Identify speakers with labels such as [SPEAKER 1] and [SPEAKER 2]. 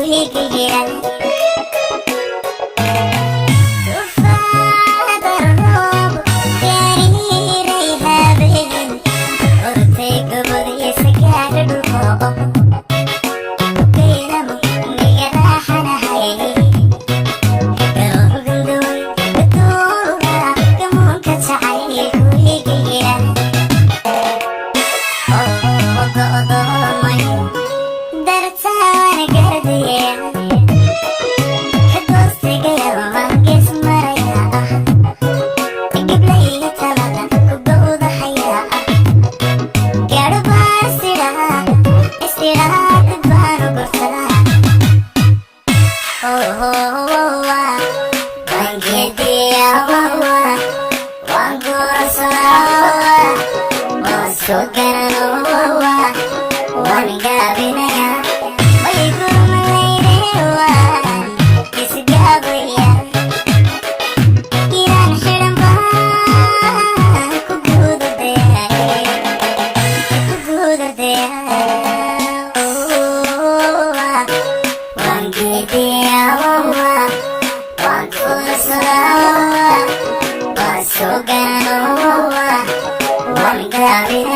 [SPEAKER 1] Igigila. Roob gariiray habeen, ortay gobodiisa gaadha dhulko kaylamo niga raaxanahay garoorganduwan gaduuga gamuunka jacaylku igigila. Go'doomay dartaan gardiya kagoostigayalma gees maraya ah giblaya talada ku gowdahaya ah gaadho baan isidhaa dad baan u gursadaa waan geediya waan guursadaa waan soo garano waan gaabinaya way gurmalayde waan isgaabaya giraan xidhan baan ku guudardaya ku guudardaya waan geediya waan guursadaa waan soo garano waan gaabinaya.